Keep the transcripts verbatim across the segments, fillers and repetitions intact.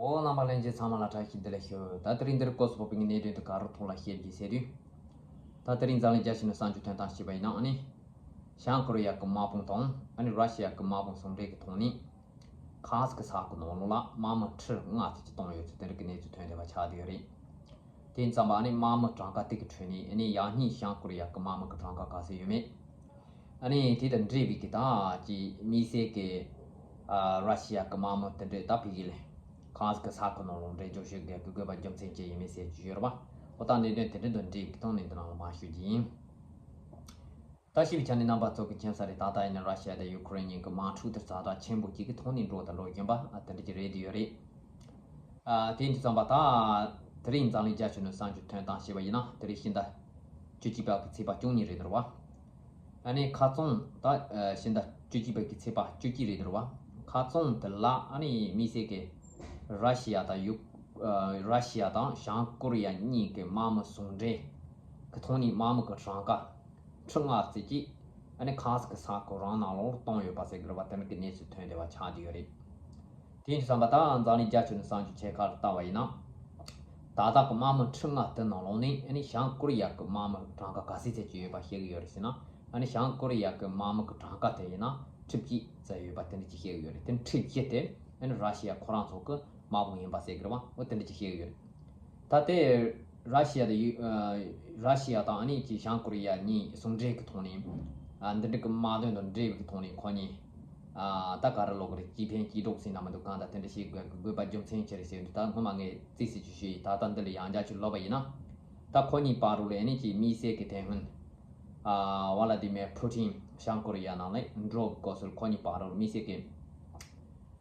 ཨོ། རྣམ་པ་ལྷན་རྒྱས་ཚང་མ་ལ་བཀྲ་ཤིས་བདེ་ལེགས་ཞུ། ད་དེ་རིང་འདིར་སྐོར་སུ་ཕོག་པའི་གནད་དོན་དུ་ག་རུ་ཐོག་ལ་བཤད་རྒྱུ་ཟེར་དུས། ད་དེ་རིང་འཛམ་གླིང་རྒྱལ་སྤྱི་ནས་གསར་འགྱུར་ཐོན་སྟངས་ཞེས་པ་ཡིན་ན། ཨ་ནི་བྱང་ཀོ་རི་ཡ་གི་དམག་དཔུང་དང་ཨ་ནི་ར་ཤི་ཡ་གི་དམག་དཔུང་ཟུང་འབྲེལ་གྱི་ཐོག་ནས་ཁ་སི་ཀི་ས་ཁུལ་ནང་ལོགས་ལ་དམག་མི་ཁྲི་ལྔ་ཙམ་ཅིག་བཏང་ཡོད་ཚུལ་དེ་འདྲ་གི་གནས་ཚུལ་ཐོན་བསྡད་པ་ཆགས་བསྡད་ཡོད་རེད། དེ་ཙམ་པ་ཨ་ནི་དམག་མི་གྲངས་ཀ་དེ་གི་ཁྲོད་ནས་ཨ་ནི་ཡང་སྙིང་བྱང་ཀོ་རི་ཡ་གི་དམག་མི་གི་གྲངས་ཀ་ག་ཚོད་ཡོད་མེད། ཨ་ནི་དེ་དང་འབྲེལ་བའི་གི་ད་ཀྱི་དམིགས་བསལ་གི་ཨ་ར་ཤི་ཡ་གི་དམག་མི་དེ་འདྲས་ད་ཕ་གི་ལས་ཁ་སི་ཀི་ས་ཁུལ་ནང་ལོགས་འགྲེམས་འཇོག་བྱེད་དགོས་ཀྱི་དགོས་པ་རྒྱུ་མཚན་ཅི་ཡིན་མིན་ཟེར་རྒྱུ་ཡོད་རེད་པ། འོ་ད་གནད་དོན་དེ་འདྲས་དང་འབྲེལ་བའི་གི་ཐོག་ནས་འདི་ནང་ལ་མར་ཞུ་རྒྱུ་ཡིན། ད་ཞིབ་ཆ་ནས་རྣམ་པ་ཚོ་གི་མཁྱེན་ས་རེད། ད་ལྟ་ཡིན་ན་ར་ཤི་ཡ་དང་ཡུ་ཁུ་རེན་གཉིས་ཀྱི་དམག་འཁྲུག་དེ་ཛ་དྲག་ཆེན་པོ་གཅིག་གི་ཐོག་ནས་འགྲོ་དང་འགྲོ་བཞིན་པ་ཨ་དེ་འདྲ་ཅིག་རེད་དེ་ཡོད་རེད། ཨ་དེ་འདྲ་ཙམ་པ་ད་དེ་རིང་འཛམ་གླིང་རྒྱལ་སྤྱི་ནས་གསར་འགྱུར་ཐོན་སྟངས་ཞེས་པ་ཡིན་ན། དེ་རིང་ཕྱི་ཟླ་བཅུ་གཅིག་པ་གི་ཚེས་པ་བཅུ་གཉིས་རེད་འདུག་བ། ཨ་ནི་ཁ་རྩང་ད་ཨ་ཕྱི་ཟླ་བཅུ་གཅིག་པ་གི་ཚེས་པ་བཅུ་གཅིག་རེད་འདུག་བ། ཁ་རྩང་དེ་ལ་ཨ་ནི་དམིགས་བསལ་གི་ར་ཤི་ཡ་དང་ཡུ་ཨ་ར་ཤི་ཡ་དང་བྱང་ཀོ་རི་ཡ་གཉིས་ཀྱི་དམག་མི་ཟུང་འབྲེལ་གི་ཐོག་ནས་དམག་མི་གི་གྲངས་ཀ་ཁྲི་ལྔ་ཙམ་ཅིག་ཨ་ནི་ཁ་སི་ཀི་ས་ཁུལ་རང་ནང་ལོགས་བཏང་ཡོད་པ་ཟེར་གི་རེད་བ། དེ་འདྲ་གི་གནས་ཚུལ་ཐོན་བསྡད་པ་ཆགས་བསྡད་ཡོད་རེད། དེ་ཡིན་དུས་ཙམ་པ་ད་འཛམ་གླིང་རྒྱལ་སྤྱི་ནས་གསར་འགྱུར་ཆེ་ཁག་ལ་བལྟ་བ་ཡིན་ན། ད་ལྟ་གི་དམག་མི་ཁྲི་ལྔ་དེ་ནང་ལོགས་ནས་ཨ་ནི་བྱང་ཀོ་རི་ཡ་གི་དམག་མི་གྲངས་ཀ་ག་ཚོད་ཙམ་ཅིག་ཡོད་པ་བཤད་གི་ཡོད་རེད་ཟེར་ན། ཨ་ནི་བྱང་ཀོ་རི་ཡ་གི་དམག་མི་གི་གྲངས་ཀ་དེ་ཡིན་ན་ཁྲི་བརྒྱད་ཙམ་ཡོད་པ་དེ་འདྲ་ཅིག་བཤད་གི་ཡོད་རེད། དེ་ཁྲི་བརྒྱད་དེ་ཨ་ནི་ར་ཤི་ཡ་ཁོ་རང་ཚོ་གི་དམག་དཔུང་ཡིན་པ་ཟེར་གི་རེད་བ། འོ་དེ་འདྲ་ཅིག་བཤད་གི་ཡོད་རེད། ད་དེ་ར་ཤི་ཡ་དང་ཡུ་ཨ་ར་ཤི་ཡ་དང་ཨ་ནི་ཅིག་བྱང་ཀོ་རི་ཡ་གཉིས་ཟུང་འབྲེལ་གི་ཐོག་ནས་ཨ་འདི་འདྲ་གི་དམག་དོན་དང་འབྲེལ་བའི་གི་ཐོག་ནས་ཁོ་གཉིས་ཨ་ད་ག་རེ་ལབ་དགོས་རེད། སྐྱིད་ཕན་སྐྱིད་སྡུག་ཟེར་ན་མི་འདུག་གང་ལྟར་དེ་འདྲ་བྱེད་དགོས་དགོས་པ་རྒྱུ་མཚན་ཅི་རེད་ཟེར་དུས། ད་སྔོན་མ་ངས་རྩིས་སུ་ཅིག་ཞུས་ཡིན། ད་ལྟ་འདི་ལ་ཡང་བསྐྱར་ཅིག་ལབ་པ་ཡིན་ན། ད་ཁོ་གཉིས་བར་དུ་ལ་ཨ་ནི་ཅིག་དམིགས་བསལ་གི་དེ་སྔོན་ཨ་ཝ་ལ་ཏི་མེར་ཕུ་ཊིན་བྱང་ཀོ་རི་ཡ་ནང་ལ་འགྲོ་དགོས་ཟེར། ཁོ་གཉིས་བར་དུ་དམིགས་བསལ་གི་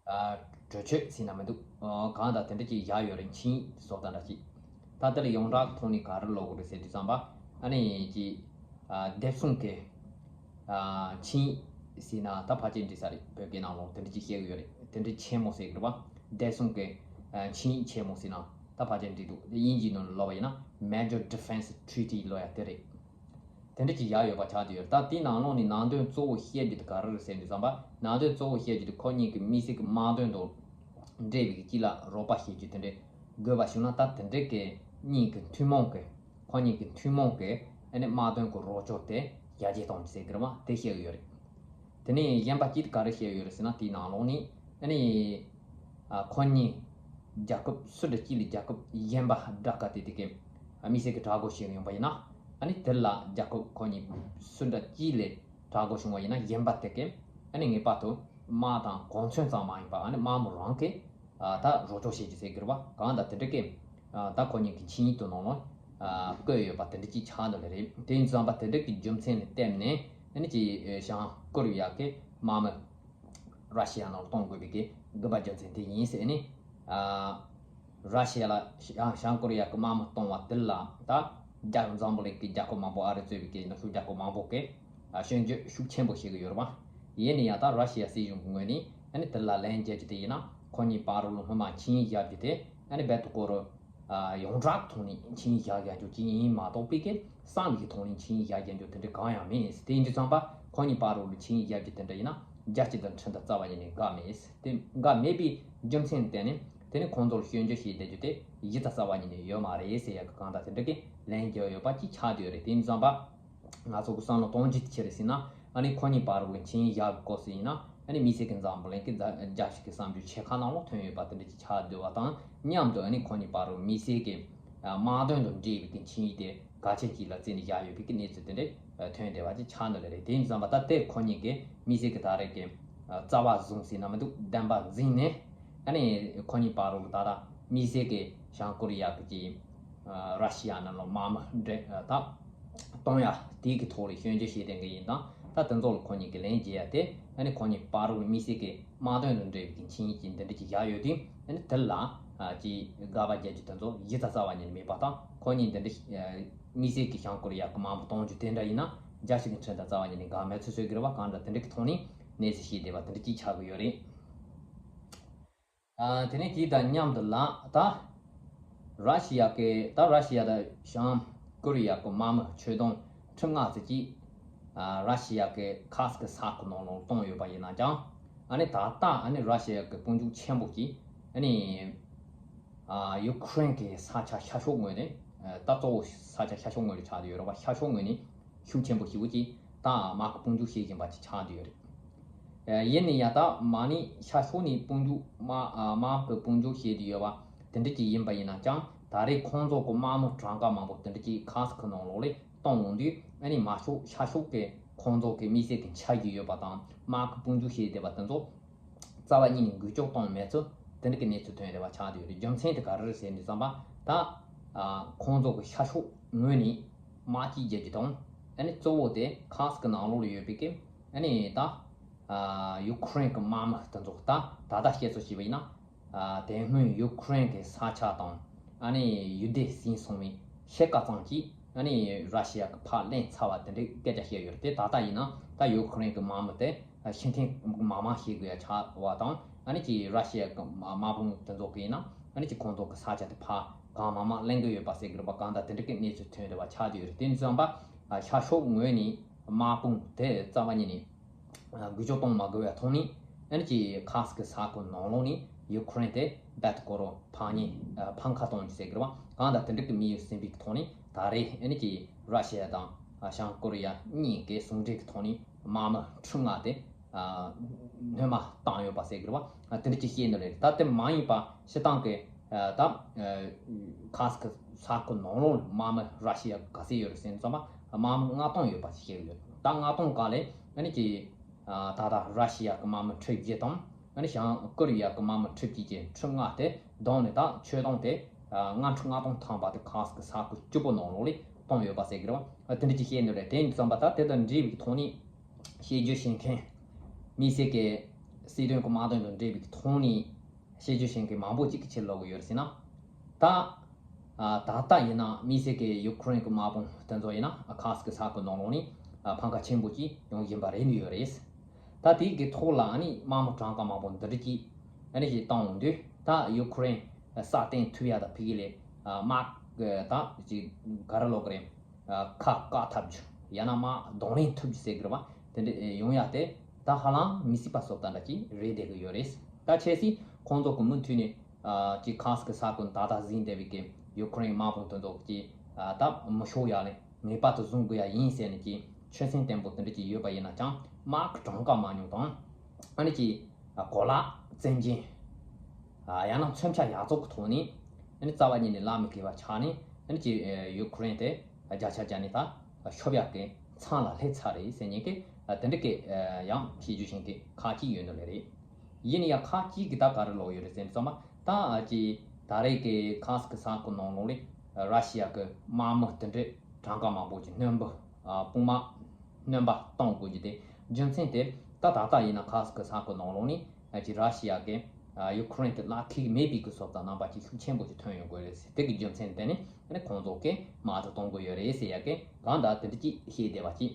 ཨ་གྲོས་ཆོད་ཟེར་ན་མི་འདུག་ཨ་གང་ལྟར་དེ་འདྲ་ཅིག་བཞག་ཡོད་རེད། ཆིངས་ཡིག་བཟོ་ལྟ་འདྲ་ཅིག་ད་དེ་ལ་ཡོངས་གྲགས་ཐོག་ནས་ག་རེ་ལབ་དགོས་རེད་ཟེར་དུས་ཙམ་པ་ཨ་ནི་ཅིག་ཨ་བདེ་སྲུང་གི་ཨ་ཆིངས་ཡིག་ཟེར་ན་ད་ཕལ་ཆེར་འགྲིག་ས་རེད། བོད་སྐད་ནང་ལོགས་དེ་འདྲ་ཅིག་བཤད་གི་ཡོད་རེད། དེ་འདྲ་ཆེན་མོ་ཟེར་གི་རེད་བ། བདེ་སྲུང་གི་ཨ་ཆིངས་ཡིག་ཆེན་མོ་ཟེར་ན་ད་ཕལ་ཆེར་འགྲིག་འདུག་དབྱིན་ཇིའི་ནང་ལ་ལབ་པ་ཡིན་ན་Major Defense Treaty ལབ་ཡ་དེ་རེད། དེ་འདྲ་ཅིག་བཞག་ཡོད་པ་ཆགས་བསྡད་ཡོད་རེད། ད་དེའི་ནང་ལོགས་ནས་ནང་དོན་གཙོ་བོ་བཤད་རྒྱུ་དེ་ག་རེ་རེད་ཟེར་དུས་ཙམ་པ། ནང་དོན་གཙོ་བོ་བཤད་རྒྱུ་དེ་ཁོ་གཉིས་ཀྱི་དམིགས་བསལ་གྱི་དམག་དོན་དང་འབྲེལ་བའི་གི་གཅིག་ལ་རོགས་པ་བྱེད་རྒྱུ་དེ་འདྲའི་དགོས་པ་བྱུང་ན། ད་དེ་འདྲའི་གི་གཉིས་ཀྱི་ཐུན་མོང་གི་ཁོ་གཉིས་ཀྱི་ཐུན་མོང་གི་ཨ་ནི་དམག་དོན་གྱི་རོགས་སྐྱོར་དེ་ཡར་རྒྱས་གཏོང་རྒྱུ་ཟེར་གི་རེད་བ། དེ་བཤད་གི་ཡོད་རེད། དེ་ནས་གཞན་པ་གཅིག་ག་རེ་བཤད་ཡོད་རེད་ཟེར་ན། དེའི་ནང་ལོགས་ནས་ཨ་ནི་ཨ་ཁོ་གཉིས་རྒྱལ་ཁབ་སུ་འདྲ་གཅིག་ལས་རྒྱལ་ཁབ་གཞན་པ་དགྲ་དགའ་དེ་དེ་གའི་དམིགས་བསལ་གྱི་དྲག་རྒོལ་བྱེད་ཡོང་པ་ཡིན་ན། ཨ་ནི་དེ་ལ་རྒྱལ་ཁབ་ཁོ་གཉིས་སུ་འདྲ་གཅིག་ལས་དྲག་རྒོལ་བྱུང་བ་ཡིན་ན། གཞན་པ་དེ་གའི་ཨ་ནི་ངེས་པར་དུ་དམག་དང་གོ་མཚོན་ཙམ་མ་ཡིན་པ་ཨ་ནི་དམག་མི་རང་གིས་ཨ་ད་རོགས་སྐྱོར་བྱེད་རྒྱུ་ཟེར་གི་རེད་བ། གང་ལྟར་དེ་འདྲ་གི་ཨ་ད་ཁོ་གཉིས་ཀྱི་ཆིངས་ཡིག་དེ་ནང་ལ་ཨ་བཀོད་ཡོད་པ་དེ་འདྲ་ཅིག་ཆགས་འདུག་ལེ་རེད། དེ་ཡིན་ཙང་པ་དེ་འདྲ་གི་རྒྱུ་མཚན་ལ་བརྟེན་ནས་ཨ་ནི་ཅིག་ཨ་བྱང་ཀོ་རི་ཡ་གི་དམག་མི་ར་ཤི་ཡ་ནང་ལ་གཏོང་དགོས་པའི་གི་དགོས་པ་རྒྱུ་མཚན་དེ་ཡིན་ཟེར་ནས། ཨ་ར་ཤི་ཡ་ལ་བྱང་བྱང་ཀོ་རི་ཡ་གི་དམག་མི་གཏོང་བ་དེ་ལ་ད་རྒྱ་འཛམ་བུ་གླིང་གི་རྒྱལ་ཁབ་མང་པོ། ཨ་རི་གཙོས་པའི་གི་ནུབ་ཕྱོགས་རྒྱལ་ཁབ་མང་པོ་གིས་ཨ་སྐྱོན་བརྗོད་ཤུགས་ཆེན་པོ་བྱེད་ཀྱི་ཡོད་རེད་བ། ཡིན་ན་ཡང་ད་ར་ཤི་ཡ་སྲིད་གཞུང་གི་ངོས་ནས་ཨ་ནི་དེ་ལ་ལན་རྒྱག་རྒྱུ་དེ་ཡིན་ན། ཁོ་གཉིས་བར་དུ་ལ་སྔོན་མ་ཆིངས་ཡིག་བཞག་རྒྱུ་དེ་ཨ་ནི་རྦད་དེ་ཁོ་རང་ཨ་ཡོངས་གྲགས་ཐོག་ནས་ཆིངས་ཡིག་བཞག་བཞག་རྒྱུ་ཅིག་ཡིན་མ་གཏོགས་པའི་གི་གསང་བའི་ཐོག་ནས་ཆིངས་ཡིག་བཞག་བཞག་རྒྱུ་དེ་འདྲ་གང་ཡང་མེད། དེ་ཡིན་དུས་ཙང་པ་ཁོ་གཉིས་བར་དུ་ལ་ཆིངས་ཡིག་བཞག་རྒྱུ་དེ་འདྲ་ཡིན་ན་རྒྱལ་སྤྱི་དང་ཁྲིམས་དང་རྩ་བ་ཉིད་ནས་འགལ་མེད། དེ་འགལ་མེད་པའི་རྒྱུ་མཚན་བརྟེན་ནས་དེ་ནི་ཁོང་ཚོར་སྐྱོན་བརྗོད་བྱས་བསྡད་རྒྱུ་དེ་གཞི་རྩ་རྩ་བ་ཉིད་ནས་ཡོད་མ་རེད་ཟེར་ཡག་གི་གང་ལྟར་དེ་འདྲ་གི་ལན་རྒྱག་ཡོད་པ་ཅིག་ཆགས་བསྡད་ཡོད་རེད། དེ་ཡིན་དུས་ཙང་པ། ང་ཚོ་གི་བསམ་བློ་གཏོང་རྒྱུ་དེ་ཆི་རེད་ཟེར་ན། ཨ་ནི་ཁོ་གཉིས་བར་དུ་ཆིངས་ཡིག་བཞག་གི་སྐབས་སུ་ཡིན་ན། ཨ་ནི་དམིགས་བསལ་གྱི་འཛམ་བུ་གླིང་གི་རྒྱལ་སྤྱི་གི་བསམ་ཚུལ་ཆེ་ཁག་ནང་ལོགས་ཐོན་ཡོད་པ་དེ་འདྲ་ཅིག་ཆགས་བསྡད་པ་དང་མཉམ་དུ། ཨ་ནི་ཁོ་གཉིས་བར་དུ་དམིགས་བསལ་གྱི་དམག་དོན་དང་འབྲེལ་བའི་གི་ཆིངས་ཡིག་དེ་གལ་ཆེན་ཅིག་ལ་བརྩིས་ནས་བཞག་ཡོད་པའི་གི་གནས་ཚུལ་དེ་འདྲ་ཐོན་བསྡད་པ་ཅིག་ཆགས་འདུག་ལེ་རེད། དེ་ཡིན་དུས་ཙང་པ་ད་ལྟའི་ཁོ་གཉིས་ཀྱི་དམིགས་བསལ་གྱི་ད་རེས་ཀྱི་རྩ་བ་བཟུང་ཟེར་ན་མི་འདུག་བདེན་པ་འཛིན་ནས། ཨ་ནི་ཁོ་གཉིས་བར་དུ་ད་ལྟ་དམིགས་བསལ་གྱི་བྱང་ཀོ་རི་ཡ་གི་ཅིག་ར་ཤི་ཡ་ནང་ལ་དམག་མི་འདྲེན་ད་གཏོང་ཡ་དེའི་གི་ཐོག་ལ་སྐྱོན་བརྗོད་བྱས་བསྡད་མཁན་ཡིན་ཙང་། ད་དེ་ཚོ་ལ་ཁོ་གཉིས་ཀྱི་ལན་རྒྱག་ཡ་དེ་ཨ་ནི་ཁོ་གཉིས་བར་དུ་དམིགས་བསལ་གྱི་དམག་དོན་དང་འབྲེལ་བའི་གི་ཆིངས་ཡིག་ཅིག་འདི་འདྲ་ཅིག་བཞག་ཡོད་དུས། ཨ་ནི་དེ་ལ་ཨ་ཅིག་དགག་པ་རྒྱག་རྒྱུ་དེ་ཚོ་གཞི་རྩ་རྩ་བ་ཉིད་ནས་མེད་པ་དང་། ཁོ་གཉིས་འདི་འདྲ་ཨ་དམིགས་བསལ་གྱི་བྱང་ཀོ་རི་ཡ་གི་དམག་མི་གཏོང་རྒྱུ་དེ་འདྲ་ཡིན་ན་རྒྱལ་སྤྱི་གི་ཁྲིམས་དང་རྩ་བ་ཉིད་ནས་འགལ་མེད་ཚུལ་བཟོ་གི་རེད་བ། གང་འདྲ་དེ་འདྲ་གི་ཐོག་ནས་གནས་ཚུལ་བཤད་བསྡད་པ་དེ་འདྲ་ཅིག་ཆགས་ཀྱི་ཡོད་རེད། ཨ་དེ་ནས་དེ་དང་མཉམ་དུ་ལ་ད་ར་ཤི་ཡ་གི་ད་ར་ཤི་ཡ་དང་བྱང་ཀོ་རི་ཡ་གི་དམག་མི་ཁྱོན་བསྡོམས་ཁྲི་ལྔ་ཙམ་ཅིག་ཨ་ར་ཤི་ཡ་གི་ཁ་སི་ཀི་ས་ཁུལ་ནང་ལོགས་བཏང་ཡོད་པ་ཡིན་ན་ཀྱང་། ཨ་ནི་ད་ལྟ་ཨ་ནི་ར་ཤི་ཡ་གི་དཔུང་འཇུག་ཆེན་པོ་ཅིག་ཨ་ནི་ ཨ་ཡུ་ཁུ་རེན་གྱི་ས་ཆ་ཤར་ཕྱོགས་ངོས་ནས་ཨ་ད་གཙོ་བོ་ས་ཆ་ཤར་ཕྱོགས་ངོས་ནས་ཆགས་བསྡད་ཡོད་རེད་བ། ཤར་ཕྱོགས་ངོས་ནས་ཤུགས་ཆེན་པོ་ཞེ་པོ་ཅིག་ད་དམག་གི་དཔུང་འཇུག་བྱེད་བཞིན་པ་ཅིག་ཆགས་བསྡད་ཡོད་རེད། ཨ་ཡིན་ནའི་ཡ་ད་མ་ནི་ཤར་ཕྱོགས་ནས་དཔུང་འཇུག་དམག་ཨ་དམག་གི་དཔུང་འཇུག་བྱེད་བསྡད་ཡོད་བ་དེ་འདྲ་ཅིག་ཡིན་པ་ཡིན་ན་ཀྱང་ད་རེས་ཁོང་ཚོ་གི་དམག་མི་གྲངས་ཀ་མང་པོ་དེ་འདྲ་ཅིག་ཁ་སི་ཁི་ནང་ལོགས་ལ་གཏོང་ཡོང་དུས་ཨ་ནི་མ་ཤོག་ཤར་ཕྱོགས་ཀྱི་ཁོང་ཚོ་གི་དམིགས་བསལ་གྱི་འཆར་གཞི་ཡོད་པ་དང་དམག་གི་དཔུང་འཇུག་བྱེད་བསྡད་པ་དེ་ཚོ་རྩ་བ་ཉིད་ནས་འགུལ་སྐྱོད་གཏོང་མེད་ཚུལ་དེ་འདྲ་གི་གནས་ཚུལ་ཐོན་ཡོད་པ་ཆགས་བསྡད་ཡོད་རེད། རྒྱུ་མཚན་དེ་ག་རེ་རེད་ཟེར་ནས་བསམ་པ་ད་ཨ་ཁོང་ཚོ་གི་ཤར་ཕྱོགས་ངོས་ནས་དམག་སྤྱི་རྒྱལ་གྱི་དང་ཨ་ནི་གཙོ་བོ་དེ་ཁ་སི་ཁི་ནང་ལོགས་ལ་ཡོད་པའི་གི་ཨ་ནི་ད་ཨ་ཡུ་ཁུ་རེན་གི་དམག་མི་དེ་ཚོ་ད་ད་ལྟ་བཤད་སྲོལ་བྱས་པ་ཡིན་ན། ཨ་དེ་སྔོན་ཡུ་ཁུ་རེན་གྱི་ས་ཆ་དང་ཨ་ནི་ཡུལ་སྡེ་ཟིན་སོང་བའི་ཕྱེད་ཀ་ཙམ་གྱིས་ཨ་ནི་ར་ཤི་ཡ་གི་ཕར་ལེན་ཚར་བ་དེ་འདྲའི་སྐད་ཆ་བཤད་ཡོད་རེད་དེ། ད་ལྟ་ཡིན་ན་ད་ཡུ་ཁུ་རེན་གྱི་དམག་མི་དེ་ཕྱིར་འཐེན་མང་མང་བྱེད་དགོས་ཡ་ཆགས་པ་དང་ཨ་ནི་ཀྱི་ར་ཤི་ཡ་གི་དམག་དཔུང་དེ་ཚོ་གི་ཡིན་ན་ཨ་ནི་ཀྱི་ཁོང་ཚོ་གི་ས་ཆ་དེ་ཕར་གང་མང་མང་ལེན་གི་ཡོད་པ་ཟེར་གི་རེད་པ། གང་ལྟར་དེ་འདྲ་གི་གནས་ཚུལ་ཐོན་རེད་པ་ཆགས་ཀྱི་ཡོད་རེད། དེ་ནི་བསམ་པ་ཤར་ཕྱོགས་ངོས་ནས་དམག་དཔུང་དེ་རྩ་བ་ཉིད་ནས་འགུལ་སྐྱོད་གཏོང་མ་དགོས་པའི་ཐོག་ནས་ཨ་ནི་ཀྱི་ཁ་སི་ཀི་ས་ཁུལ་ནང་ལོགས་ནས་ཡུ་ཁུ་རེན་དེ་རྦད་དེ་ཁོ་རང་ཕམ་ཉེས་ཕམ་ཁ་གཏོང་རྒྱུ་ཟེར་གི་རེད་པ། གང་ལྟར་དེ་འདྲ་གི་དམིགས་ཡུལ་ཟིན་པའི་ཐོག་ནས་ད་རེས་ཨ་ནི་ཀྱི་ར་ཤི་ཡ་དང་བྱང་ཀོ་རི་ཡ་གཉིས་ཀའི་ཟུང་འབྲེལ་གྱི་ཐོག་ནས་དམག་མི་ཁྲི་ལྔ་དེ་སྣོན་མ་བཏང་ཡོད་པ་ཟེར་གི་རེད་པ། དེ་འདྲ་ཅིག་བཤད་ནི་རེད། ད་དེ་མ་ཡིན་པ་སྤྱིར་བཏང་གི་ད་ཁ་སི་ཀི་ས་ཁུལ་ནང་ལོགས་དམག་མི་ར་ཤི་ཡ་ག་ཚད་ཡོད་རེད་ཟེར་ཙམ་པ་དམག་མི་ལྔ་སྟོང་ཡོད་པ་ཞིག་བཤད་ཡོད། ད་ལྔ་སྟོང་ག་ལས་ཨ་ནི་ཀྱི་ད་ལྟ་ར་ཤི་ཡ་གི་དམག་མི་ཁྲི་བརྒྱད་དང་ཨ་ནི་བྱང་ཀོ་རི་ཡ་གི་དམག་མི་ཁྲི་གཅིག་བཅས་ཁྲི་ལྔ་དེ་བསྡོམས་ནས་ད་ཆོད་སྟངས་དེ་ལྔ་ཁྲི་ལྔ་སྟོང་ཐམ་པ་དེ་ཁ་སི་ཀི་ས་ཁུལ་བཅུ་པོ་ནང་ལོགས་ལ་བཏང་ཡོད་པ་ཟེར་གི་རེད་པ། དེ་འདྲ་ཅིག་བཤད་ནི་རེད། དེ་ཡིན་ཙམ་པ་ད་དེ་དང་འབྲེལ་བའི་ཐོག་ནས་བཤད་རྒྱུ་བཤད་མཁན་དམིགས་བསལ་གྱི་སྲིད་དོན་གྱི་དམག་དོན་དང་འབྲེལ་བའི་ཐོག་ནས་བཤད་རྒྱུ་བཤད་མཁན་མང་པོ་ཅིག་གི་ཕྱིར་ལབ་གི་ཡོད་རེད་ཟེར་ན། ད་ད་ལྟ་ཡིན་ན་དམིགས་བསལ་གྱི་ཡུ་ཁུ་རེན་གྱི་དམག་དཔུང་དེ་ཚོ་ཡིན་ན་ཁ་སི་ཀི་ས་ཁུལ་ནང་ལོགས་ནས་ཕམ་ཁ་ཆེན་པོ་ཅིག་ཡོང་བཞིན་པ་རེད་ནི་ཡོད་རེད། ད་དེའི་གི་ཐོག་ལ་ཨ་ནི་དམག་མི་གྲངས་ཀ་མང་པོ་འདི་འདྲ་ཅིག་ཨ་ནི་ཞིག་བཏང་འོང་དུས་ད་ཡུ་ཁུ་རེན་སྲ་བརྟན་ཐུབ་ཡ་ད་ཕ་གི་ལས་དམག་གི་ད་ཅིག་ག་རེ་ལབ་གི་རེད། ཁ་བཀག་ཐབས་རྒྱུ་ཡང་ན་དམག་གདོང་ལེན་ཐུབ་རྒྱུ་ཟེར་གི་རེད་པ། དེ་འདྲ་ཡོང་ཡ་དེ་ད་ཧ་ལམ་མི་སྲིད་པ་བཟོ་ལྟ་འདྲ་ཅིག་རེད་བསྡད་གི་ཡོད་རེད། ད་ཆེ་སྲིད་ཁོང་ཚོ་གི་མུ་མཐུད་ནས་ཅིག་ཁ་སི་ཀི་ས་ཁུལ་ད་ལྟ་ཟིན་བསྡད་པའི་གི་ཡུ་ཁུ་རེན་དམག་དཔུང་དེ་ཚོ་གི་ད་མི་ཤོར་ཡ་ལས་ངེས་པར་དུ་བཟུང་དགོས་ཡ་ཡིན་ཟེར་ནས་ཀྱི་ཆོད་སེམས་བརྟན་པོ་དེ་འདྲ་ཅིག་ཡོད་པ་ཡིན་ན་ཀྱང་དམག་གི་གྲངས་ཀ་མང་ཉུང་དང་ཨ་ནི་ཀྱི་གོ་ལག་བཙན་རྐྱེན་ཡང་ན་མཚོན་ཆ་ཡག་བཙོག་གི་ཐོག་ནས་ཨ་ནི་རྩ་བ་ཉིད་ནས་ལབ་མི་དགོས་པ་ཆགས་ནས་ཨ་ནི་ཀྱི་ཡུ་ཁུ་རེན་དེ་བརྒྱ་ཆ་བརྒྱ་ནས་ད་ཤོབ་ཡག་གི་མཚམས་ལ་སླེབས་ཚར་རེད་ཟེར་ཉན་གི་དེ་འདྲ་གི་ཡང་བཤད་རྒྱུ་བཞིན་གི་ཁག་ཅིག་ཡོད་ནི་ལས་རེད། ཡིན་ཡང་ཁག་ཅིག་གི་ད་ག་རེ་ལོག་ཡོད་རེད་ཟེར་ཙམ་པ་ད་ཀྱི་ད་རེས་ཀྱི་ཁ་སི་ཀི་ས་ཁུལ་ནང་ལོགས་ལས་ར་ཤི་ཡ་གི་དམག་མི་དེ་འདྲས་གྲངས་ཀ་མང་པོ་ཅིག་སྣོན་པ་དཔུང་དམག་སྣོན་པ་གཏོང་དགོས་རྒྱུ་དེ་རྒྱུ་མཚན་དེ་ད་ད་ལྟ་ཡིན་ན་ཁ་སི་ཀི་ས་ཁུལ་ནང་ལོགས་ནས་ཀྱི་ར་ཤི་ཡ་གི་ཡུ་ཁུ་རེན་དེ་བརླག་ཁེགས་མེད་པའི་གི་བཟོ་ལྟ་རྣམ་པ་ཅིག་ཤུགས་ཆེན་པོ་ཅིག་ཐོན་ཡོང་དགོས་རེད་ཟེར། དེ་གི་རྒྱུ་མཚན་དེ་ནི་ཁོང་ཚོ་གི་དམག་དེ་གཏོང་དགོས་ཡོད་རེད་ཟེར་ཡ་གི་གང་ལྟར་དེ་འདྲ་ཅིག་བཤད་བསྡད་པ་ཅིག་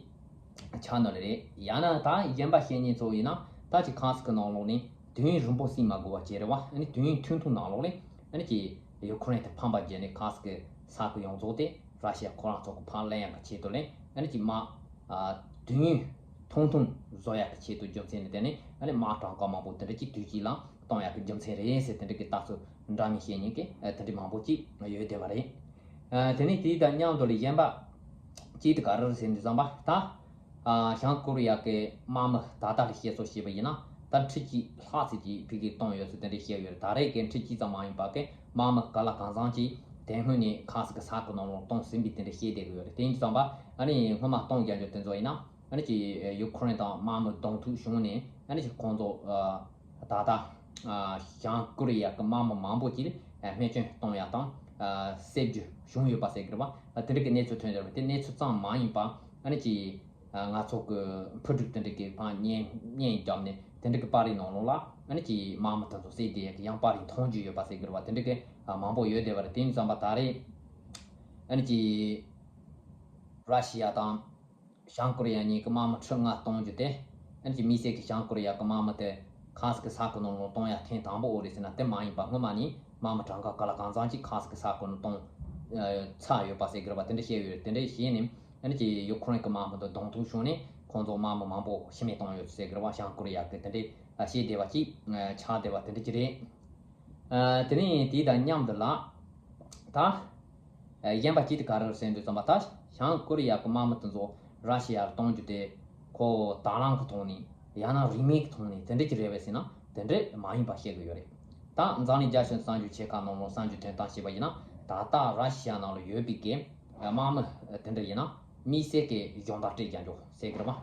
ཆགས་ནི་རེད། ཡང་ན་ད་གཞན་པ་བཤད་ཉེན་ཚོ་ཡིན་ན་ད་ཅིག་ཁ་སི་ཀི་ནང་ལོགས་ནས་དུས་ཡུན་རིང་པོ་ཟིན་མ་དགོས་པ་བྱས་རེད་བ། ཨ་ནི་དུས་ཡུན་ཐུང་ཐུང་ནང་ལོགས་ལས་ཨ་ནི་ཀྱི་ཡུ་ཁུ་རེན་དེ་ཕམ་པ་བརྒྱབ་ནས་ཁ་སི་ཀི་ས་ཁུལ་ཡོངས་རྫོགས་དེ་ར་ཤི་ཡ་ཁོ་རང་ཚོ་གི་ཕར་ལེན་ཡག་གི་ཆེད་དུ་ལས་ཨ་ནི་ཀྱི་དམག་དུས་ཡུན་ཐུང་ཐུང་བཟོ་ཡག་གི་ཆེད་དུ་རྒྱུ་མཚན་ནི་དེ་ནི་ཨ་ནི་དམག་གྲངས་ཀ་མང་པོ་དེ་འདྲ་ཅིག་དུས་གཅིག་ལ་གཏོང་ཡག་གི་རྒྱུ་མཚན་རེད་ཟེར་དེ་འདྲ་གི་རྟགས་ཚོ་འདྲ་མིན་བཤད་ཉེན་གི་དེ་འདྲ་མང་པོ་ཅིག་ཡོད་བསྡད་པ་རེད། དེ་ནས་དེའི་དང་མཉམ་དུ་ལ་གཞན་པ་གཅིག་དེ་ག་རེ་རེད་ཟེར་དུས་ཙམ་པ་ད་བྱང་ཀོ་རི་ཡ་གི་དམག་མི་ད་ལྟ་ལ་བཤད་སྲོལ་བྱས་པ་ཡིན་ན་ད་ཁྲི་གཅིག་ལྷག་ཙམ་གྱིས་ཕ་གིར་གཏོང་ཡོད་ཚུལ་དེ་འདྲ་བཤད་ཡོད་རེད། ད་རེས་ཀྱི་ཁྲི་གཅིག་ཙམ་མ་ཡིན་པ་གི་དམག་མི་ག་ལ་གང་འཚམ་ཅིག་དེ་སྔོན་ནས་ཁ་སི་ཀི་ས་ཁུལ་ནང་ལོགས་གཏོང་ཟིན་པའི་དེ་འདྲ་བཤད་བསྡད་ཀྱི་ཡོད་རེད། དེ་ཡིན་དུས་ཙམ་པ་ཨ་ནི་སྔོན་མ་གཏོང་རྒྱག་རྒྱུ་དེ་ཚོ་ཡིན་ན་ཨ་ནི་ཀྱི་ཡུ་ཁུ་རེན་དང་དམག་མི་གདོང་ཐུག་བྱུང་ནས་ཨ་ནི་ཀྱི་ཁོང་ཚོ་ད་ལྟ་བྱང་ཀོ་རི་ཡ་གི་དམག་མི་མང་པོ་ཅིག་རྨས་སྐྱོན་གཏོང་ཡག་དང་བསད་རྒྱུ་བྱུང་ཡོད་པ་ཟེར་གི་རེད་བ། དེ་འདྲ་གི་གནས་ཚུལ་ཐོན་ཡོད་རེད་བ། དེ་གནས་ཚུལ་ཙམ་མ་ཡིན་པ་ཨ་ནི་ཀྱི་ང་ཚོ་གི་འཕུར་གྲུ་དེ་འདྲ་གི་ཕར་བརྙན་བརྙན་བརྒྱབ་ནས་དེ་འདྲ་གི་པར་རིས་ནང་ལོགས་ལ་ཨ་ནི་ཀྱི་དམག་མི་དེ་ཚོ་བསད་དེ་ཡག་གི་ཡང་པར་རིས་མཐོང་རྒྱུ་ཡོད་པ་ཟེར་གི་རེད་བ། དེ་འདྲ་གི་མང་པོ་ཡོད་བསྡད་པ་རེད། དེ་ཡིན་དུས་ཙམ་པ་ད་རེས་ཨ་ནི་ཀྱི་ར་ཤི་ཡ་དང་། བྱང་ཀོ་རི་ཡ་གཉིས་ཀྱི་དམག་མི་ཁྲི་ལྔ་གཏོང་རྒྱུ་དེ། ཨ་ནི་ཀྱི་དམིགས་བསལ་གྱི་བྱང་ཀོ་རི་ཡ་གི་དམག་མི་དེ་ཁ་སི་ཀི་ས་ཁུལ་ནང་ལ་གཏོང་ཡ་ཐེངས་དང་པོ་འོ་རེད་ཟེར་ན་དེ་མ་ཡིན་པ་སྔོན་མ་ནས་དམག་མི་གྲངས་ཀ་ག་ལ་གང་འཚམ་ཅིག་ཁ་སི་ཀི་ས་ཁུལ་ནང་གཏོང་ཚར་ཡོད་པ་ཟེར་གི་རེད་པ། དེ་འདྲ་བཤད་ཡོད་རེད། དེ་འདྲ་བྱས་ནས་ཨ་ནི་ཀྱི་ཡུ་ཁུ་རེན་གྱི་དམག་མི་དེ་གདོང་ཐུག་བྱུང་ནས་ཁོང་ཚོ་དམག་མི་མང་པོ་ཤི་རྨས་བཏང་ཡོད་ཟེར་གི་རེད་པ། བྱང་ཀོ་རི་ཡ་གི་དེ་འདྲ་བཤད་བསྡད་པ་ཅིག་ཆགས་བསྡད་པ་དེ་འདྲ་ཅིག་རེད། ཨ། དེ་ནས་དེ་དང་མཉམ་དུ་ལ། ད། ཨ། གཞན་པ་གཅིག་དེ་ག་རེ་རེད་ཟེར་དུས་ཙམ་པ། ད་བྱང་ཀོ་རི་ཡ་གི་དམག་མི་དེ་ཚོ་ར་ཤི་ཡར་གཏོང་རྒྱུ་དེ། ཁོ་དང་བླངས་ཀྱི་ཐོག་ནས། ཡང་ན་རིན་མེད་ཀྱི་ཐོག་ནས་དེ་འདྲ་ཅིག་རེད་པས་ཟེར་ན། དེ་འདྲ་མ་ཡིན་པ་བཤད་གི་ཡོད་རེད། ད་འཛམ་གླིང་རྒྱལ་སྤྱི་གསར་འགྱུར་ཆེ་ཁག་ནང་ལ་གསར་འགྱུར་ཐོན་སྟངས་བྱས་པ་ཡིན་ན། ད་ལྟ་ར་ཤི་ཡ་ནང་ལ་ཡོད་པའི་གི་དམག་མི་དེ་འདྲ་ཡིན་ན། དམིགས་བསལ་གྱི་གཞོན་པ་སྤྲད་རྒྱག་འཇོག་ཟེར་གི་རེད་པ།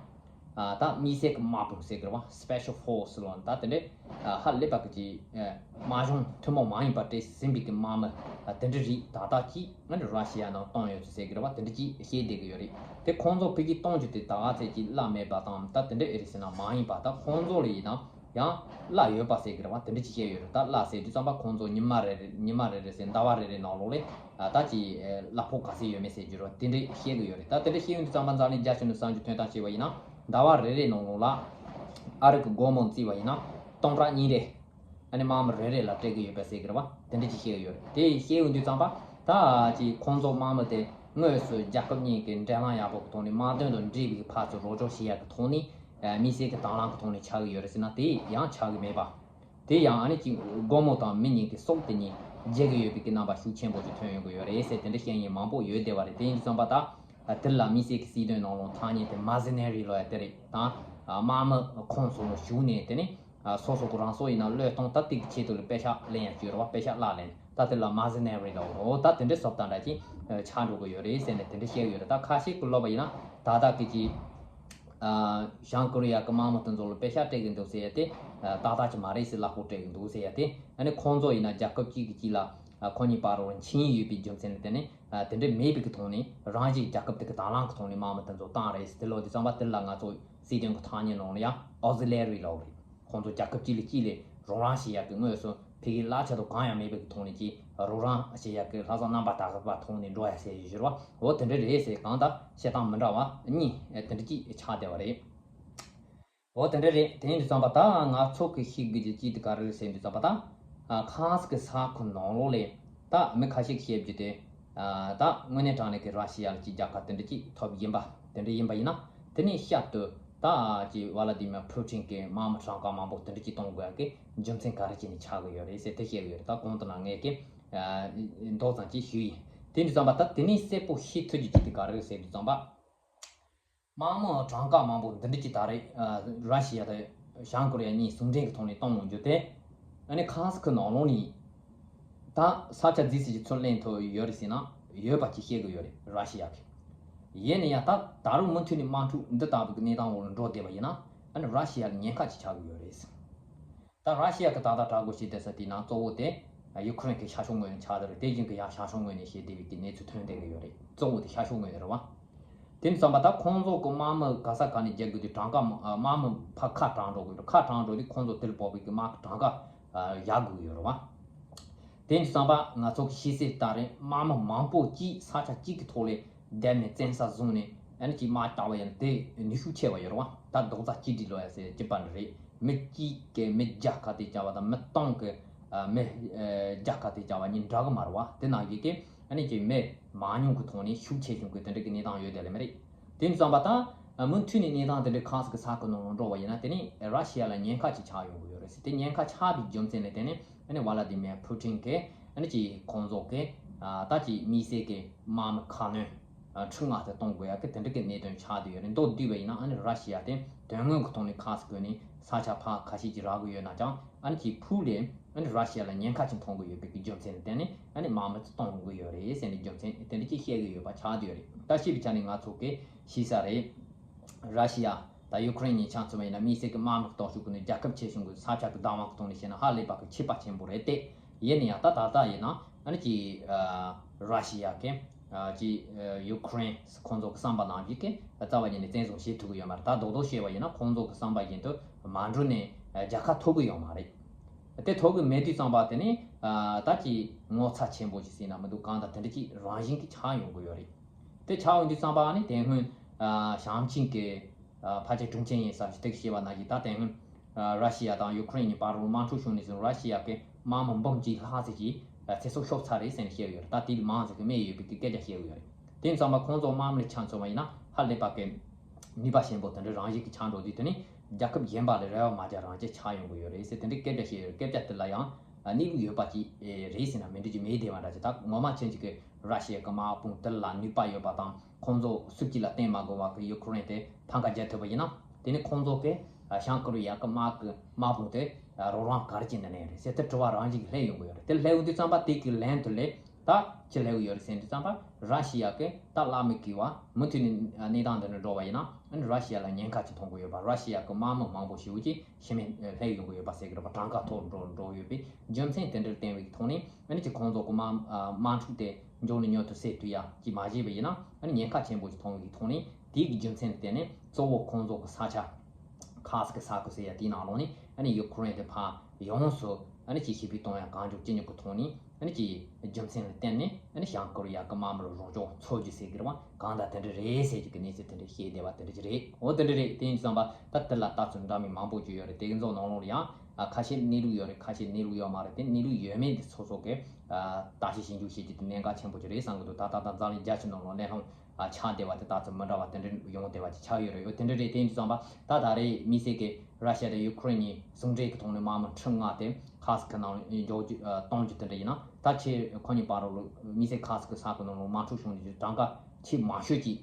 ཨ། ད་དམིགས་བསལ་གྱི་དམག་དཔུང་ཟེར་གི་རེད་པ། Special Force ལོ། ད་དེ་འདྲའི། ཨ། ཧ་ལས་པ་གི་ཅིག་ཨ། དམག་སྦྱོང་ཐུན་མོང་མ་ཡིན་པ་སྤྲད་ཟིན་པའི་གི་དམག་མི། ཨ། དེ་འདྲ་རིགས་ད་ལྟ་ཅིག་ང་ཚོ་ར་ཤི་ཡ་ནང་གཏོང་ཡོད་ཚུལ་ཟེར་གི་རེད་པ། དེ་འདྲ་ཅིག་བཤད་བསྡད་གི་ཡོད་རེད། དེ་ཁོང་ཚོ་ཕ་གིར་གཏོང་རྒྱུ་དེ་ད་ག་ཚད་ཅིག་གླ་མེད་པ་དང་། ད་དེ་འདྲ་ཨེ་རེད་ཟེར་ན་མ་ཡིན་པ། ད་ཁོང་ཚོ་ལ་ཡིན་ན། ཡང་གླ་ཡོད་པ་ཟེར་གི་རེད་པ། དེ་འདྲ་ཅིག་བཤད་ཡོད་རེད། ད་གླ་ཟེར་དུས་ཙམ་པ་ཁོང་ཚོ་ཉི་མ་རེ་རེ། ཉི་མ་རེ་རེ་ཟེར། ཟླ་བ་རེ་རེ་ནང་ལོགས་ལ། ཨ། ད་ཅིག་ཨ། གླ་ཕོགས་ག་ཚད་ཡོད་མེད་ཟེར་རྒྱུ་རེད་པ། དེ་འདྲ་བཤད་གི་ཡོད་རེད། ད་དེ་འདྲ་བཤད་ཡོང་དུས་ཙམ་པ་འཛམ་གླིང་རྒྱལ་སྤྱི་ནས་གསར་འགྱུར་ཐོན་སྟངས་བྱས་པ་ཡིན་ན། ཟླ་བ་རེ་རེ་ནང་ལོགས་ལ་ཨ་རི་གི་སྒོར་མོ་བརྩིས་པ་ཡིན་ན་སྟོང་ཕྲག་གཉིས་རེ། ཨ་ནི་དམག་མི་རེ་རེ་ལ་སྤྲད་གི་ཡོད་པ་ཟེར་གི་རེད་པ། དེ་འདྲ་ཅིག་བཤད་གི་ཡོད་རེད། དེ་བཤད་ཡོང་དུས་ཙམ་པ། ད་ཅིག་ཁོང་ཚོ་དམག་མི་དེ་དངོས་སུ་རྒྱལ་ཁབ་གཉིས་ཀྱི་འབྲེལ་ལམ་ཡག་པོ་གི་ཐོག་ནས། དམག་དོན་དང་འབྲེལ་བའི་ཕར་ཚུར་རོགས་སྐྱོར་བྱེད་ཡག་གི་ཐོག་ནས། ཨ། དམིགས་བསལ་གྱི་དང་བླངས་ཀྱི་ཐོག་ནས་ཆགས་ཀྱི་ཡོད་རེད་ཟེར་ན། དེ་ཡང་ཆགས་ཀྱི་མེད་པ། དེ་ཡང་ཨ་ནི་ཅིག་སྒོར་མོ་དང་མི་གཉིས་ཀྱི་སྲོག་དེ་གཉིས་འཇལ་གྱི་ཡོད་པའི་གི་རྣམ་པ་ཤུགས་ཆེན་པོ་ཞིག་ཐོན་ཡོང་གི་ཡོད་རེད་ཟེར། དེ་འདྲ་བཤད་མཁན་མང་པོ་ཡོད་བསྡད་པ་རེད། དེ་ཡིན་དུས་ཙམ་པ། ད་དེ་ལ་དམིགས་བསལ་གྱི་སྲིད་དོན་ནང་ལོགས་ཐ་སྙད་དེ་མར་སེ་ནེ་རི་ལབ་ཡ་དེ་རེད། ད་དམག་མི་ཁོངས་སུ་ཞུགས་ནས། དེ་ནི་སོ་སོ་གི་རང་སྲོག་ཡིན་ན་བློས་གཏོང་ཐབས་དེ་གི་ཆེད་དུ་ལ་པེ་ཤག་ལེན་ཡ་ཅིག་ཡོད་རེད་པ། པེ་ཤག་གླ་ལེན། ད་དེ་ལ་མར་སེ་ནེ་རི་ལབ་རེད། འོ། ད་དེ་འདྲའི་བཟོ་ལྟ་འདྲ་ཅིག་ཆགས་འགྲོ་གི་ཡོད་རེད་ཟེར་ནས་དེ་འདྲ་བཤད་ཡོད་རེད། ད་ཁ་ཤས་ཀྱིས་ལབ་པ་ཡིན་ན། ད་ལྟ་གི་ཅིག་ཨ། བྱང་ཀོ་རི་ཡ་གི་དམག་མི་དེ་ཚོ་ལ་པེ་ཤག་སྤྲད་གི་འདུག་ཟེར་ཡ་དེ། ཨ། ཏག་ཏག་ཅིག་མ་རེད་ཟེར། གླ་ཕོགས་སྤྲད་གི་འདུག་ཟེར་ཡ་དེ། ཨ་ནི་ཁོང་ཚོ་ཡིན་ན་རྒྱལ་ཁབ་གཅིག་གིས་གཅིག་ལ། ཨ། ཁོ་གཉིས་བར་རུ་འཆིང་ཡོད་པའི་རྒྱུ་མཚན་ལ་བརྟེན་ནས། ཨ། དེ་འདྲ་མེད་པའི་གི་ཐོག་ནས། རང་བཞིན་རྒྱལ་ཁབ་དེ་གི་དང་བླངས་གི་ཐོག་ནས་དམག་མི་དེ་ཚོ་བཏང་རེད་ཟེར། དེ་ལབ་དུས་ཙམ་པ། དེ་ལ་ང་ཚོ་སྲིད་དོན་གི་ཐ་སྙད་ནང་ལ་ཡང་ཨོག་སི་ལེ་རི་ལབ་རེད། ཁོང་ཚོ་རྒྱལ་ཁབ་གཅིག་ལ་གཅིག་ལ་རོགས་རམ་བྱེད་ཡ་གི། དངོས་སུ་ཕ་གིའི་གླ་ཆ་དང་གང་ཡང་མེད་པའི་གི་ཐོག་ནས་ཀྱི་རོགས་རམ་བྱེད་ཡ་གི། ལྷག་བསམ་རྣམ་པར་དག་པའི་ཐོག་ནས་འགྲོ་ཡ་ཟེར་ཞུ་རེད་པ། འོ། དེ་འདྲ་རེད་ཟེར། གང་ལྟར་བཤད་སྟངས་མི་འདྲ་བ་གཉིས་དེ་འདྲ་ཅིག་ཆགས་བསྡད་པ་རེད། འོ། དེ་འདྲ་རེད། དེ་ཡིན་དུས་ཙམ་པ། ད་ང་ཚོ་གི་ཤེས་དགོས་རྒྱུ་གཅིག་དེ་ག་རེ་རེད་ཟེར་དུས་ཙམ་པ། ད་ཨ། ཁ་སང་གི་གཟའ་འཁོར་ནང་ལོགས་ལ། ད་མི་ཁ་ཤས་ཀྱིས་བཤད་རྒྱུ་དེ། ཨ། ད་དངོས་གནས་དྲང་གནས་ཀྱི་ར་ཤི་ཡ་ལ་ཅིག་རྒྱལ་ཁ་དེ་འདྲ་ཅིག་ཐོབ་ཡིན་པ། དེ་འདྲ་ཡིན་པ་ཡིན་ན། དེ་ནས་ཤར་དུ་ད་ཅིག་ཝ་ལ་ཏི་མེར་ཕུ་ཊིན་གྱིས་དམག་མི་གྲངས་ཀ་མང་པོ་དེ་འདྲ་ཅིག་གཏོང་དགོས་ཡ་གི་རྒྱུ་མཚན་ག་རེ་བྱས་ནས་ཆགས་ཀྱི་ཡོད་རེད་ཟེར་དེ་བཤད་ཀྱི་ཡོད་རེད། ད་གོང་དུ་ན་ངས་ཀྱི། ཨ། མདོ་ཙམ་ཅིག་ཞུས་ཡིན། དེ་ཡིན་དུས་ཙམ་པ། ད་དེ་ནས་གསལ་པོ་ཤེས་ཐུབ་རྒྱུ་གཅིག་དེ་ག་རེ་རེད་ཟེར་དུས་ཙམ་པ། དམག་མི་གྲངས་ཀ་མང་པོ་འདི་འདྲ་ཅིག་ད་རེས། ཨ། ར་ཤི་ཡ་དང་བྱང་ཀོ་རི་ཡ་གཉིས་ཟུང་འབྲེལ་གྱི་ཐོག་ནས་གཏོང་འོང་རྒྱུ་དེ། ཨ་ནི་ཁ་སང་གི་ནང་ལོགས་ནས་ད་ས་ཆ་རྫིས་ཟིན་གྱི་ཚུར་ལེན་ཐུབ་ཡོད་རེད་ཟེར་ན། ཡོད་པ་ཅིག་བཤད་གི་ཡོད་རེད། ར་ཤི་ཡ་གི། ཡིན་ན་ཡང་ད་ད་རུང་མུ་མཐུད་ནས་དམག་འཁྲུག་འདི་ལྟ་བུ་གི་གནས་སྟངས་འོག་ལ་འགྲོ་བསྡད་པ་ཡིན་ན། ཨ་ནི་ར་ཤི་ཡ་ལ་ཉེན་ཁ་ཅིག་ཆགས་གི་ཡོད་རེད། ད་ར་ཤི་ཡ་གི་ད་ལྟ་དྲག་རྒོལ་བྱེད་བསྡད་ས་དེའི་ནང་གཙོ་བོ་དེ་ཡུ་ཁུ་རེན་གྱི་ཤར་ཕྱོགས་ངོས་ནས་ཆགས་བསྡད་རེད། དེ་བཞིན་གྱི་ཡང་བྱང་ཕྱོགས་ངོས་ནས་བྱེད་བསྡད་པའི་གི་གནས་ཚུལ་ཐོན་བསྡད་ཀྱི་ཡོད་རེད། གཙོ་བོ་དེ་ཤར་ཕྱོགས་ངོས་ནས་རེད་བ། དེ་ཡིན་དུས་ཙམ་པ། ད་ཁོང་ཚོ་གི་དམག་མི་ག་ས་ག་ནས་རྒྱག་དགོས་དུས། གྲངས་ཀ་མ། དམག་མི་ཕར་ཁ་གྲངས་འགྲོ་དགོས་རེད། ཁ་གྲངས་འགྲོ་དུས་ཁོང་ཚོ་དེར་ཕོག་པའི་གི་དམག་གི་གྲངས་ཀ་བཞག་དགོས་ཀྱི་ཡོད་རེད་བ། དེ་ཡིན་དུས་ཙམ་པ། ང་ཚོ་གི་ཤེས་གསལ་ལྟར་རེད། དམག་མི་མང་པོ་གཅིག་ས་ཆ་གཅིག་གི་ཐོག་ལ་བསྡད་ནས་བཙན་ས་བཟུང་ནས། ཨ་ནི་ཅིག་དམག་རྒྱག་པ་ཡིན་ན་དེ་ནུས་ཤུགས་ཆེ་བ་ཡོད་རེད་བ། ད་རྡོག་རྩ་གཅིག་སྒྲིལ་ལབ་ཡ་ཟེར་གྱི་པ་འདྲ་རེད། མི་གཅིག་གིས་མི་བརྒྱ་ཁ་གཏད་བཅག་པ་དང་། མི་སྟོང་གིས། ཨ། མི། ཨ། བརྒྱ་ཁ་གཏད་བཅག་པ་གཉིས་འདྲ་གི་མ་རེད་བ། དེ་ནང་བཞིན་གྱི། ཨ་ནི་ཅིག་མི་མང་ཉུང་གི་ཐོག་ནས་ཤུགས་ཆེ་ཆུང་གི་དེ་འདྲ་གི་གནས་སྟངས་ཡོད་བསྡད་ལེ་མ་རེད། དེ་ཡིན་དུས་ཙམ་པ། ད་མུ་མཐུད་ནས་གནས་སྟངས་དེ་འདྲ་ཁ་སང་གི་གཟའ་འཁོར་ནང་ལ་འགྲོ་བ་ཡིན་ན། དེ་ནི་ར་ཤི་ཡ་ལ་ཉེན་ཁ་ཅིག་ཆགས་ཡོང་གི་ཡོད་རེད་ཟེར། དེ་ཉེན་ཁ་ཆགས་པའི་རྒྱུ་མཚན་ལ་བརྟེན་ནས། ཨ་ནི་ཝ་ལ་ཏི་མེར་ཕུ་ཊིན་གྱིས། ཨ་ནི་ཅིག་ཁོང་ཚོ་གི། ཨ། ད་ཅིག་དམིགས་བསལ་གྱི་དམག་མི་ཁ་སྣོན། ཨ། ཁྲི་ལྔ་དེ་གཏོང་དགོས་ཡ་གི་དེ་འདྲ་གི་གནད་དོན་ཆགས་བསྡད་ཡོད་རེད། མདོར་བསྡུས་པ་ཡིན་ན། ཨ་ནི་ར་ཤི་ཡ་དེ་དོན་དངོས་ཀྱི་ཐོག་ནས་ཁ་སང་ཁོ་ནས་ས་ཆ་ཕར་ཁ་ཤས་ཅིག་རག་གི་ཡོད་ན་ཀྱང་། ཨ་ནི་ཅིག་ཕུགས་ལ། ཨ་ནི་ར་ཤི་ཡ་ལ་ཉེན་ཁ་ཅིག་མཐོང་གི་ཡོད་པའི་གི་རྒྱུ་མཚན་ལ་བརྟེན་ནས། ཨ་ནི་དམག་མི་ཚོ་གཏོང་དགོས་ཡོད་རེད་ཟེར་ནས་རྒྱུ་མཚན་དེ་འདྲ་ཅིག་བཤད་གི་ཡོད་པ་ཆགས་བསྡད་ཡོད་རེད། ད་བཤད་པའི་ཆ་ནས་ང་ཚོ་གི་ཤེས་ས་རེད། ར་ཤི་ཡ་དང་ཡུ་ཁུ་རེན་གཉིས་ཆ་མཚོན་པ་ཡིན་ན། དམིགས་བསལ་གྱི་དམག་མི་གི་སྟོབས་ཤུགས་ཀྱི་ནི། རྒྱལ་ཁབ་ཆེ་ཆུང་གི་ས་ཆ་གི་བདག་དབང་གི་ཐོག་ནས་བཤད་ན་ཧ་ལས་པ་གི་ཆེ་བ་ཆེན་པོ་རེད་དེ། ཡིན་ན་ཡང་ད་ད་ལྟ་ཡིན་ན། ཨ་ནི་ཅིག་ཨ། ར་ཤི་ཡ་གི། ཨ། ཅིག་ཨ། ཡུ་ཁུ་རེན་ཁོང་ཚོ་གི་བསམ་པ་ནང་བཞིན་གྱི་རྩ་བ་ཉིད་ནས་བཙན་བཟུང་བྱེད་ཐུབ་ཀྱི་ཡོད་མ་རེད། ད་རྡོག་རྡོག་བཤད་པ་ཡིན་ན། ཁོང་ཚོ་གི་བསམ་པ་བཞིན་དུ་མ་འགྲོ་ནས། ཨ། རྒྱལ་ཁ་ཐོབ་ཀྱི་ཡོད་མ་རེད། དེ་ཐོབ་ཀྱི་མེད་དུས་ཙམ་པ། དེ་ནི། ཨ། ད་ཅིག་ངོ་ཚ་ཆེན་པོ་ཞིག་ཟེར་ན་མི་འདུག་གང་ལྟར་དེ་འདྲ་ཅིག་རང་བཞིན་གྱིས་ཆགས་ཡོང་གི་ཡོད་རེད། དེ་ཆགས་ཡོང་དུས་ཙམ་པ། ཨ་ནི་དེ་སྔོན། ཨ། ཞིང་ཆེན་གྱི། ཨ། ཕལ་ཆེར་ཀྲུང་ཆེན་ཡིན་ས་ཞིག་དེ་གིས་བཤད་པ་ནང་བཞིན། ད་དེ་སྔོན། ཨ། ར་ཤི་ཡ་དང་ཡུ་ཁུ་རེན་གཉིས་བར་དུ་དམག་འཁྲུག་བྱུང་ནས་བཟུང་། ར་ཤི་ཡ་གི་དམག་མི་འབུམ་གཅིག་ལྷག་ཙམ་ཅིག་ཚེ་སྲོག་ཤོར་ཚར་རེད་ཟེར་ནས་བཤད་ཡོད་རེད། ད་དེའི་མང་ཙམ་གྱི་རྨས་ཡོད་པའི་གི་སྐད་ཆ་བཤད་ཡོད་རེད། དེ་ཡིན་ཙམ་པ་ཁོང་ཚོ་དམག་མི་ལ་ཆ་མཚོན་པ་ཡིན་ན། ཧ་ལས་པ་གི་ནུས་པ་ཆེན་པོ་དེ་འདྲ་རང་བཞིན་གྱིས་ཆགས་འགྲོ་དུས། དེ་ནི་རྒྱལ་ཁབ་གཞན་པ་ལ་རེ་བ་མ་རྒྱག་རང་བྱས་ཆགས་ཡོང་གི་ཡོད་རེད་ཟེར། དེ་འདྲའི་སྐད་ཆ་བཤད་ཡོད་རེད། སྐད་ཆ་དེ་ལ་ཡང་ གནས་ལུགས་ཡོད་པ་ཅིག་རེད་ཟེར་ན་མི་འགྲིག་རྒྱུ་མེད་བསྡད་པ་འདྲ་ཅིག་ད་ངོ་མ་ཅན་ཅིག་གི་ར་ཤི་ཡ་གི་དམག་དཔུང་དེ་ལ་ནུས་པ་ཡོད་པ་དང་ཁོང་ཚོ་སུབ་ཀྱི་ལ་བརྟེན་མ་དགོས་པ་གི་ཡུ་ཁུ་རེན་དེ་ཐང་ཀ་རྒྱལ་ཐུབ་པ་ཡིན་ན། དེ་ནི་ཁོང་ཚོ་གི་བྱང་ཀོ་རི་ཡ་གི་དམག་གི་དམག་དཔུང་དེ་རོགས་རམ་ག་རེ་བྱས་ནས་ལེན་རེད་ཟེར་དེ་དྲི་བ་རང་བཞིན་གྱིས་སླེབས་ཡོང་གི་ཡོད་རེད། དེ་སླེབས་ཡོང་དུས་ཙམ་པ་དེ་གི་ལན་དུ་ལས་ད་ཅི་སླེབས་ཡོད་རེད་ཟེར་དུས་ཙམ་པ་ར་ཤི་ཡ་གི་ད་བླ་མེད་གི་བ་མུ་མཐུད་ནས་གནས་སྟངས་འདི་ནས་འགྲོ་བ་ཡིན་ན་ཨ་ནི་ར་ཤི་ཡ་ལ་ཉེན་ཁ་ཅིག་ཐོན་གི་ཡོད་པ། ར་ཤི་ཡ་གི་དམག་མི་མང་པོ་ཞེ་པོ་ཅིག་ཤི་རྨས་སླེབས་ཡོང་གི་ཡོད་པ་ཟེར་གི་རེད་པ། གྲངས་ཀ་མཐོ་རུ་འགྲོ་འགྲོ་ཡོད་པའི་རྒྱུ་མཚན་དེ་འདྲར་བརྟེན་པའི་ཐོག་ནས་ཨ་ནི་ཅིག་ཁོང་ཚོ་གི་དམག་དམག་འཁྲུག་དེ་མགྱོགས་ནས་མྱུར་དུ་སེལ་ཐུབ་ཡ་ཅིག་མ་བྱས་པ་ཡིན་ན་ཨ་ནི་ཉེན་ཁ་ཆེན་པོ་ཅིག་ཐོན་པའི་ཐོག་ནས་དེའི་གི་རྒྱུ་མཚན་དེ་ནས་གཙོ་བོ་ཁོང་ཚོ་གི་ས་ཆ་ཁ་སི་ཀི་ས་ཁུལ་ཟེར་ཡ་དེའི་ནང་ལོགས་ནས་ཨ་ནི་ཡུ་ཁུ་རེན་དེ་ཕར་ཡོངས་སུ་ཨ་ནི་ཅིག་ཞི་བདེ་གཏོང་ཡ་གང་མགྱོགས་ཅི་མགྱོགས་ཀྱི་ཐོག་ནས་ཨ་ནི་ཅིག་རྒྱུ་མཚན་ལ་བརྟེན་ནས་ཨ་ནི་བྱང་ཀོ་རི་ཡ་གི་དམག་མི་ལ་རོགས་སྐྱོར་འཚོལ་རྒྱུ་ཟེར་གི་རེད་བ། གང་ལྟར་དེ་འདྲ་རེད་ཟེར་རྒྱུ་གི་གནས་ཚུལ་དེ་འདྲ་བཤད་བསྡད་པ་དེ་འདྲ་ཅིག་རེད། འོ་དེ་འདྲ་རེད། དེ་ཡིན་དུས་ཙམ་པ་ད་དེ་ལ་ལྟ་ཚུལ་འདྲ་མིན་མང་པོ་ཅིག་ཡོད་རེད། དེ་གི་ཚོ་ནང་ལོགས་ལ་ཡང་ཨ་ཁ་ཤས་གནས་ལུགས་ཡོད་རེད། ཁ་ཤས་གནས་ལུགས་ཡོད་མ་རེད། དེ་གནས་ལུགས་ཡོད་མེད་དེ་སོ་སོ་གི་ཨ་བརྟག་ཞིབ་ཞིབ་འཇུག་བྱེད་རྒྱུ་དེ་གནད་འགག་ཆེན་པོ་ཅིག་རེད་བསམ་གི་འདུག་ད་ལྟ་ད་འཛམ་གླིང་རྒྱ་ཆེ་ནང་ལོགས་གླེང་སློང་ཨ་ཆགས་བསྡད་པ་དེ་ལྟ་ཚུལ་མི་འདྲ་བ་དེ་འདྲ་ཡོང་བསྡད་པ་ཅིག་ཆགས་ཡོད་རེད། འོ་དེ་འདྲ་རེད། དེ་ཡིན་དུས་ཙམ་པ་ད་ད་རེས་དམིགས་བསལ་གི་ར་ཤི་ཡ་དང་ཡུ་ཁུ་རེན་གཉིས་ཟུང་འབྲེལ་གྱི་ཐོག་ནས་དམག་མི་ཁྲི་ལྔ་དེ་ཁ་སི་ཀི་ནང་འཇོག་རྒྱུ་ཨ་གཏོང་རྒྱུ་དེ་འདྲ་ཡིན་ན། ད་ཆེས་ཁོ་གཉིས་བར་ལ་དམིགས་བསལ་ཁ་སི་ཀི་ས་ཁུལ་ནང་ལ་དམག་འཁྲུག་བྱུང་རྒྱུ་གྲངས་ཀ་ཆེས་མང་ཤོས་ཀྱི་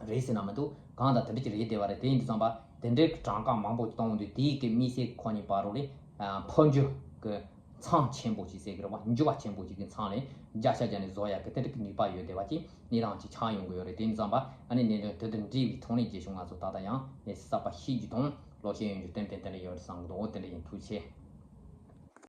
རེད་ཟེར་ན་མི་འདུག་གང་ལྟར་དེ་འདྲ་ཅིག་རེད་བསྡད་པ་རེད། དེ་ཡིན་དུས་ཙམ་པ་དེ་འདྲའི་གྲངས་ཀ་མང་པོ་ཅིག་གཏོང་དུས་དེའི་གི་དམིགས་བསལ་ཁོ་གཉིས་བར་ལ་ཨ་འཕོ་འགྱུར་གྱི་མཚམས་ཆེན་པོ་ཞིག་ཟེར་གི་རེད་བ། འགྱུར་བ་ཆེན་པོ་ཞིག་གི་མཚམས་ལ་བརྒྱ་ཆ་བརྒྱ་ནས་བཟོ་ཡག་གི་དེ་འདྲ་གི་ནུས་པ་ཡོད་བསྡད་པ་ཅིག་གནས་སྟངས་ཅིག་ཆགས་ཡོང་གི་ཡོད་རེད། དེ་ཡིན་དུས་ཙམ་པ་ཨ་ནི་གནད་དོན་དེ་དང་འབྲེལ་བའི་ཐོག་ནས་རྒྱལ་གཞུང་ང་ཚོ་ད་ལྟ་ཡང་གནས་ཚུལ་གསར་པ་ཤེས་རྒྱུ་དང་ལོག་ཤེས་ཡོང་རྒྱུ་ཏན་ཏན་དེ་འདྲ་ཡོད་རེད་བསམ་གི་འདུག་འོ་དེ་འདྲ་ཡིན། ཐུགས་རྗེ་ཆེ།